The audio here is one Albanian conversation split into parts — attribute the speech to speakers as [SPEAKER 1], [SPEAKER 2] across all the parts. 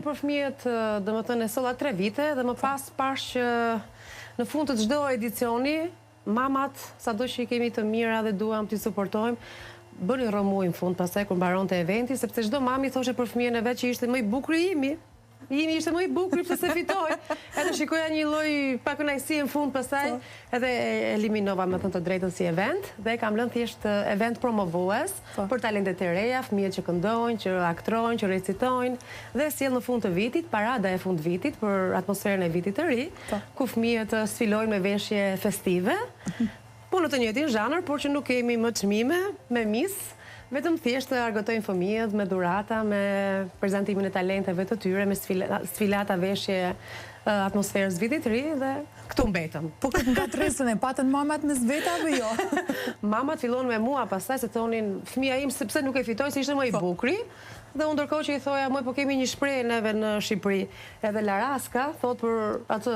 [SPEAKER 1] Për fëmijët, domethënë e solla 3 vite dhe më pas pashë që në fund të çdo edicioni, mamat, sado që i kemi të mira dhe duam t'i suportojmë, bënin rrëmujë në fund pastaj kur mbaronte eventi, sepse çdo mami thoshte për fëmijën e vet që ishte më i bukuri imi. Imi ishte më i bukuri pse s'e fitoi. Edhe shikoja një lloj pakënaqësie në fund pastaj, po. edhe e eliminova me thënë të drejtën si event dhe e kam lënë thjesht event promovues po. për talentet e reja, fëmijët që këndojnë, që aktrojnë, që recitojnë dhe sjell në fund të vitit, parada e fund vitit për atmosferën e vitit të ri, po. ku fëmijët sfilojnë me veshje festive. Po në të njëjtin zhanër, por që nuk kemi më çmime me Miss, vetëm thjesht të argëtojmë fëmijët me dhurata, me prezantimin e talenteve të tyre, me sfilata veshje atmosferës vitit të ri dhe këtu mbetëm.
[SPEAKER 2] Po këtë ngatërresën e patën mamat mes vete apo jo?
[SPEAKER 1] Mamat filluan me mua pastaj se thonin fëmija im sepse nuk e fitoi se ishte më i po. bukuri. Dhe unë ndërkohë që i thoja, moj po kemi një shprehje neve në Shqipëri, edhe Laraska thotë për atë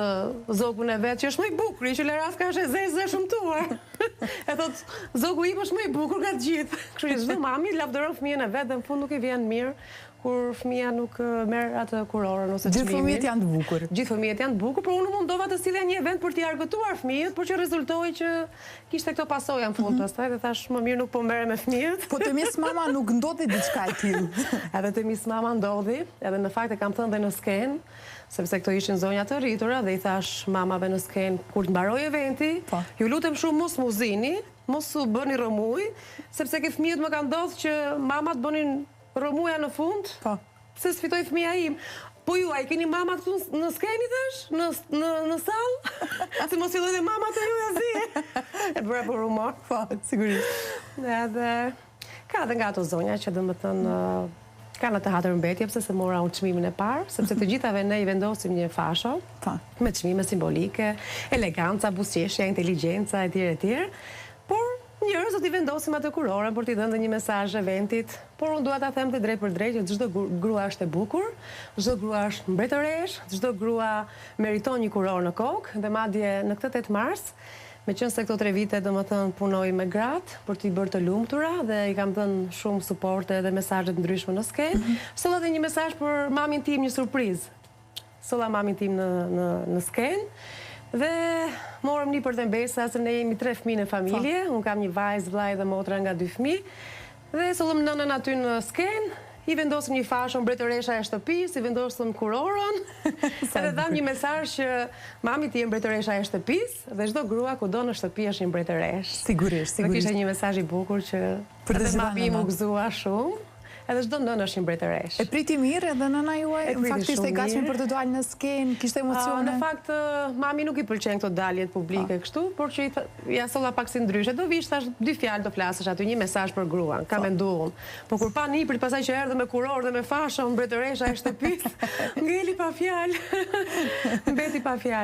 [SPEAKER 1] zogun e vet që është më i bukuri, që Laraska është e zezë e shëmtuar. E thotë, zogu im është më i bukur nga të gjithë. Kështu që çdo mami lavdëron fëmijën e vet dhe në fund nuk i vjen mirë kur fëmija nuk merr atë kurorën ose
[SPEAKER 2] çmimin. Gjithë fëmijët janë të bukur.
[SPEAKER 1] Gjithë fëmijët janë të bukur, por unë u mundova të sillja një event për t'i argëtuar fëmijët, por që rezultoi që Kishte këto pasoja në fund mhm. pastaj dhe thashë më mirë nuk po merrem me
[SPEAKER 2] fëmijët. Po te Miss Mama nuk ndodhi diçka e
[SPEAKER 1] tillë. Edhe te Miss Mama ndodhi, edhe në fakt e kam thënë dhe në skenë, sepse këto ishin zonja të rritura dhe i thashë mamave në skenë kur të mbarojë eventi, po. ju lutem shumë mos m'u zini, mos u bëni rrëmujë, sepse ke fëmijët më ka ndodhur që mamat bënin Rrëmuja në fund? Po. Pse s'fitoi fëmija im? Po ju, a i keni mamat këtu në skenë i thashë? Në, në, në sallë? Se mos fillojnë dhe mamat e juja zihen. E bëra për humor.
[SPEAKER 2] Po, sigurisht.
[SPEAKER 1] Edhe, ka dhe nga ato zonja që domethënë, kanë atë hatërmbetje, pse s'e mora unë çmimin e parë, sepse të gjithave ne i vendosim një fasho, po. me çmime simbolike, eleganca, buzëqeshja, inteligjenca, etj, etj. Por, Njërës do t'i vendosim atë kurorën për t'i dhënë dhe një mesazh eventit, por unë dua ta them dhe drejtpërdrejt që çdo grua është e bukur, çdo grua është mbretëreshë, çdo grua meriton një kurorë në kokë dhe madje në këtë 8 mars, meqenëse këto 3 vite domethënë punoj me gratë për t'i bërë të lumtura dhe i kam dhënë shumë suporte dhe mesazhe të ndryshme në skenë, mhm. solla dhe një mesazh për mamin tim, një surprizë. Solla mamin tim në në në skenë dhe morëm nipër dhe mbesa se ne jemi tre fëmijë në familje, po. unë kam një vajzë, vllai dhe motra nga dy fëmijë. Dhe sollëm nënën aty në skenë, i vendosëm një fasho mbretëresha e shtëpisë, i vendosëm kurorën, edhe dhamë një mesazh që mami ti je mbretëresha e shtëpisë dhe çdo grua kudo në shtëpi është një
[SPEAKER 2] mbretëreshë. Sigurisht, sigurisht.
[SPEAKER 1] Dhe kishte një mesazh i bukur që Për të gjitha mami im u gëzua shumë. Edhe çdo nënë është një
[SPEAKER 2] mbretëreshë. E priti mirë edhe nëna juaj? Në fakt ishte e gatshme për të dalë në skenë, kishte emocione?
[SPEAKER 1] Në fakt, mami nuk i pëlqen këto daljet publike kështu, por që ia solla pak si ndryshe. Do vish, thashë, dy fjalë do flasësh aty, një mesazh për gruan, kam mendu unë. Po kur pa nipërit pastaj që erdhën me kurorë dhe me fasho, mbretëresha e shtëpisë, ngeli pa fjalë. Mbeti pa fjalë.